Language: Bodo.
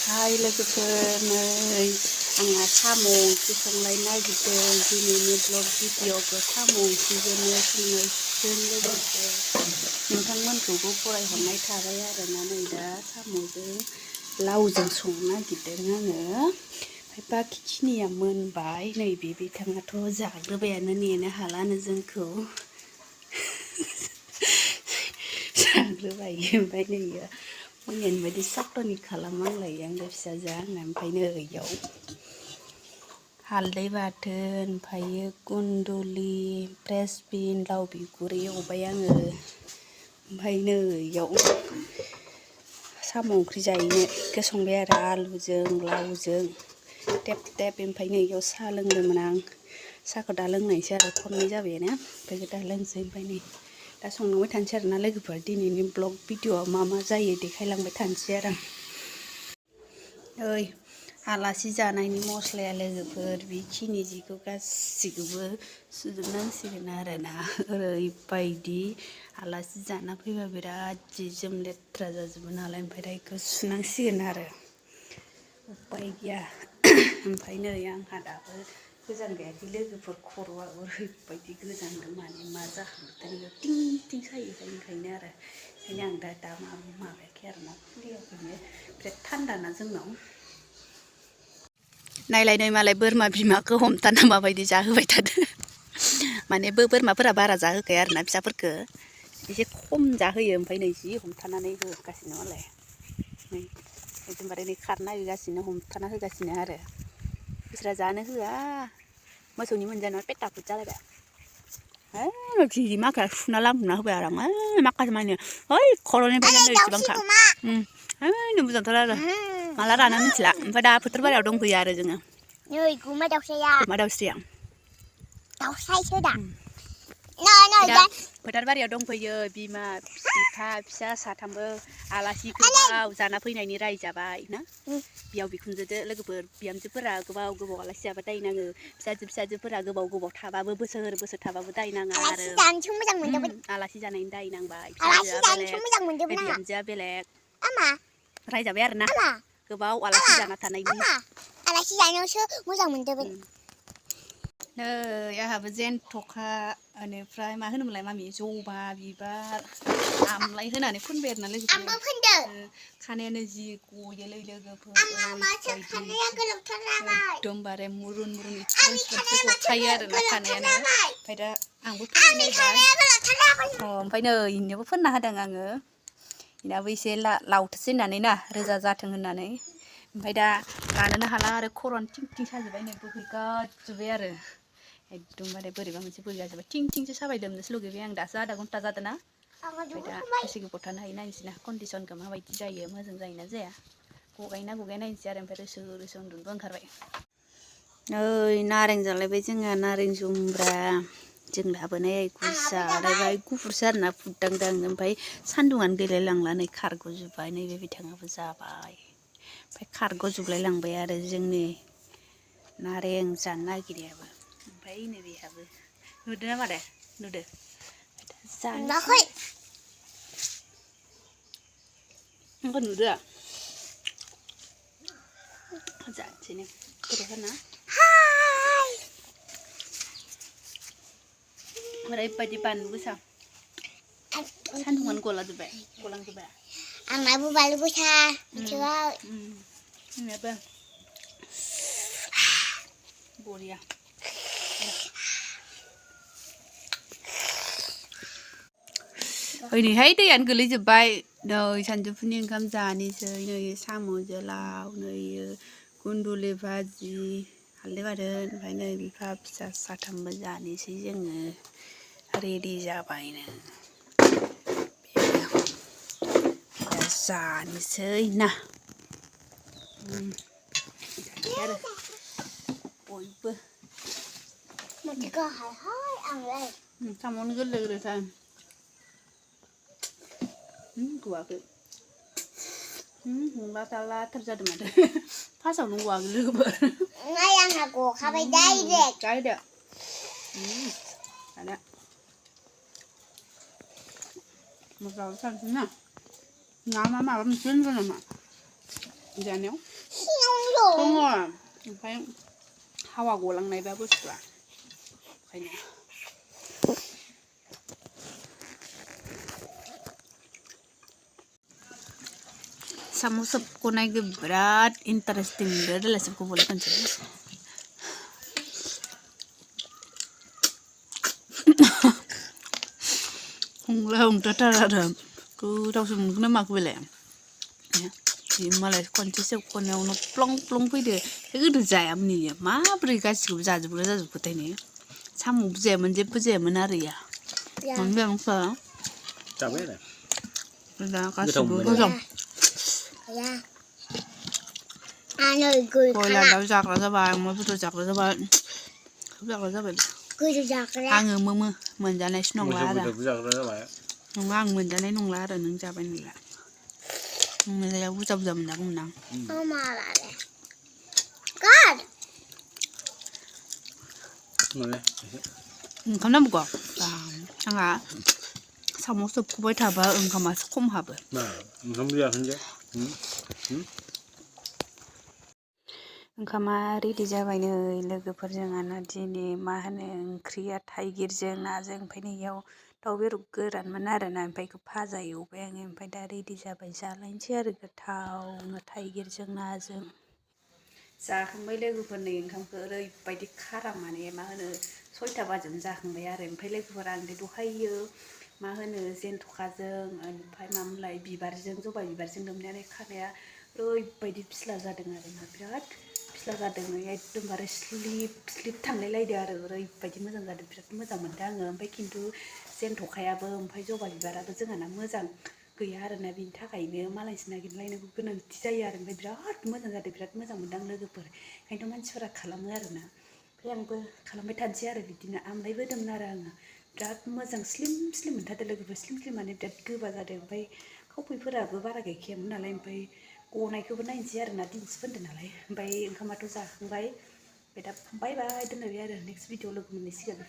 Hai लोगोफोर नै आंहा साम' ओंख्रि संलायनो नागिरदों दिनैनि ब्लग भिडिअ'खौ साम' ओंख्रिजोंनो संनायजों लोगोसे नोंथांमोनखौबो फरायहरनाय थाबाय आरोना नै दा साम'जों लावजों संनो नागिरदों आङो ओमफ्राय बाखिखिनिया मोनबाय नैबे बिथाङाथ' जाग्रोबायानो नेनो हालानो जोंखौ जाग्रोबाय ओमफ्राय नै मैयानि बायदि साटनि खालामनांलायो आंनि फिसाजोआ आंना ओमफ्राय नै इयाव हालदै बाथोन ओमफ्रायो कुन्दुलि फ्रेसबिन लाव बिगुर एवबाय आङो ओमफ्राय नै इयाव साम' ओंख्रि जाहैनो संबाय आरो आलुजों लावजों टेब टेब ओमफ्राय नै इयाव साहा लोंदोंमोन आं साहाखौ दा लोंनायसै आरो खननै जाबायानो ओमफ्राय दा लोंसै ओमफ्राय नै दा संलांबाय थानोसै आरोना लोगोफोर दिनैनि ब्लग भिडिअ'आ मा मा जायो देखायलांबाय थानोसै आरो आं ओइ आलासि जानायनि मस्लाया लोगोफोर बेखिनि जिखौ गासिखौबो सुजोबनांसिगोन आरोना ओरैबायदि आलासि जाना फैबा बिराद जि जोम लेथ्रा जाजोबो नालाय ओमफ्राय दा बेखौ सुनांसिगोन आरो उपाय गैया ओमफ्राय नै आंहा दाबो गोजान गायाखै लोगोफोर खर'आ ओरैबायदि गोजांदों माने मा जाखांदों बेयाव टिं टिं सायोखाय ओंखायनो आरो ओंखायनो आं दा माबायाखै आरोना खुलियाखैनो बिराद थान्दा ना जोंनाव नायलाय नै मालाय बोरमा बिमाखौ हमथाना माबायदि जाहोबाय थादों माने बोरमाफोरा बारा जाहोखाया आरोना फिसाफोरखौ एसे खम जाहोयो ओमफ्राय नै जि हमथानानै होगासिनो मालाय नै एकदमबारे नै खारनो नागिरगासिनो हमथाना होगासिनो आरो बिस्रा जानो होआ मोसौनि मोनजानायाव पेटा पुट जालायबाय जि माखाया सुना लांना होबाय आरो आं माखासे माने ओइ खर'निफ्राय नै इसेबांखा नो मोजांथार आरो माला रानो मिथिला ओमफ्राय दा फोथार बारियाव दंफैयो आरो जोङो नै गुमा दाउस्रिया दाउस्रायसो दा दा फोथार बारियाव दंफैयो बिमा बिफा फिसा साथामबो आलासि गोबाव जाना फैनायनि रायजाबाय ना बिहाव बिखुनजोदो लोगोफोर बिहामजोफोरा गोबाव गोबाव आलासि जाबा दाय नाङो फिसाजोफोरा गोबाव गोबाव थाबाबो बोसोर थाबाबो दाय नाङा आरो आलासि जानायनि दाय नांबाय फिसाजोआ बेलेग बिहामजोआ बेलेग रायजाबाय आरोना गोबाव आलासि जाना थानायनि आलासि जानायावसो मोजां मोनदोंमोन नै आंहाबो जेनथ'खा बेनिफ्राय मा होनोमोनलाय मामि जबा बिबार आमलाय होनानै फोनबाय आरोना लोगोफोर आंबो फोनदों खानायानो जि गयोलै लोगोफोर एकदमबारे मुरुन गखायो आरोना खानायानो ओमफ्राय दा आंबो ओमफ्राय नै इनोबो फोनना होदों आङो इनाबो एसे लावथोसै होननानै ना रोजा जाथों होननानै ओमफ्राय दा गानोनो हाला आरो खर'आनो थिं थिं साजोब्बाय नै बोहैगारजोब्बाय आरो एकदमबारे बोरैबा मोनसे बोहैगारजोब्बाय थिं थिंसो साबाय लोमनोसो लुगैबाय आं दासो आधा घन्टा जादों ना ओमफ्राय दा एसे गोबाव थानो हायो नायनोसै ना कन्डिसनखौ माबायदि जायो मोजां जायोना जाया गगायना नायनोसै आरो ओमफ्राय रोसो उन्दुनोबो ओंखारबाय नै नारें जालायबाय जोंहा नारें जुमब्रा जों लाबोनाय जालायबाय गुफुरसो आरोना फुरदांदां ओमफ्राय सान्दुङानो गैलाय लांला नै खारग'जोब्बाय नैबे बिथाङाबो जाबाय ओमफ्राय खारग'जोबलाय लांबाय आरो जोंनि नारें जानो नागिरनायाबो ओमफ्राय नै बेहाबो नुदों ना मादे नुदो जानोसै आंखौ नुदो जानोसैनो गथ'फोरना ओरैबायदि बानलु गोसा सान्दुङानो गलांजोब्बाय आंनाबो बानलु गोसा मिथिबाय आंनाबो बरिया ओरैहाय दैयानो गोलैजोब्बाय नै सानजौफुनि ओंखाम जानोसै नै साम'जों लाव नै कुन्दुलि भाजि हालदै बाथोन ओमफ्राय नै बिफा फिसा साथामबो जानोसै जोङो रेडि जाबायनो दा जानोसै ना आरो बयबो साम'नो गोरलै गोरलैथार गवाखै लाथार जादों माथो फार्स्टआवनो गवाखै लोगोफोर आंहा गखाबाय डाइरेक्ट दादा मोजां सानसै ना माबा मोनसे होनगोन नामा जानायाव सिङावनो दङ दं ओमफ्राय हावा गलांनायबा बुस्थुआ ओंखायनो साम' सोबख'नाय बिराद इन्टारेस्टिं मोनदों देलाय सोबख'बावलाय खनसे हमला हमथाथार आरो गोथावसो मोनगोन ना माखो बेलाय मालाय खनसे सोबख'नायावनो प्लं प्लं फैदो गोदो जायामोन इयो माबोरै गासिखौबो जाजोबग्रा जाजोबखोथाय ने साम'बो जायामोन जेबो जायामोन आरो इया मानो जायामोनफा जाबाय आरो दा गासिबो मोजां बयलार दाउ जाग्रा जाबाय अमा बेदर जाग्रा जाबाय जाग्रा जाबाय गोजौ जाग्रा आङो मोनजानायसो नंला आरो जाग्रा जाबाय नङा आं मोनजानाय नंला आरो नों जाबाय नंला मोनजानायाव बुरजा बुरजा मोनजागौमोन आं मालाय गाद मोनलाय ओंखाम नांबावगौ आंहा साम' सोबख'बाय थाबा ओंखामासो खम हाबो ओंखाम जायाखै ओंखामा रेडि जाबाय नै लोगोफोर जोंहाना दिनै मा होनो ओंख्रिया थाइगिरजों नाजों ओमफ्राय नैयाव दाउ बेदर गोरानमोन आरोना ओमफ्राय बेखौ भाजा एवबाय आङो ओमफ्राय दा रेडि जाबाय जालायनोसै आरो गोथावनो थाइगिरजों नाजों जाखांबाय लोगोफोर नै ओंखामखौ ओरैबायदि खारा माने मा होनो 6टा बाजियावनो जाखांबाय आरो ओमफ्राय लोगोफोरा आं दहायो मा होनो जेन्थ'खाजों ओमफ्राय मामोनलाय बिबारजों जबा बिबारजों लोमनानै खानाया ओरैबायदि फिस्ला जादों आरोना बिराद फिस्ला जादों एकदमबारे स्लिप थांलाय लायदों आरो ओरैबायदि मोजां जादों बिराद मोजां मोनदों आङो ओमफ्राय खिन्थु जेन्थ'खायाबो ओमफ्राय जबा बिबाराबो जोंहाना मोजां गैया आरोना बिनि थाखायनो मालायसो नागिरलायनांगौ गोनांथि जायो आरो ओमफ्राय बिराद मोजां जादों बिराद मोजां मोनदों आं लोगोफोर ओंखायनोथ' मानसिफोरा खालामो आरोना ओमफ्राय आंबो खालामबाय थानोसै आरो बिदिनो आमलायबोदोंमोन आरो आङो बिराद मोजां स्लिम मोनथारदों लोगोफोर स्लिम माने बिराद गोबा जादों ओमफ्राय खावफिफोराबो बारा गैखायामोन नालाय ओमफ्राय गनायखौबो नायनोसै आरोना दिनैसो फोनदों नालाय ओमफ्राय ओंखामाथ' जाखांबाय ओमफ्राय दा बाय बाय दोनलायबाय आरो नेक्स्ट भिडिअ लोगो मोनलायसिगोन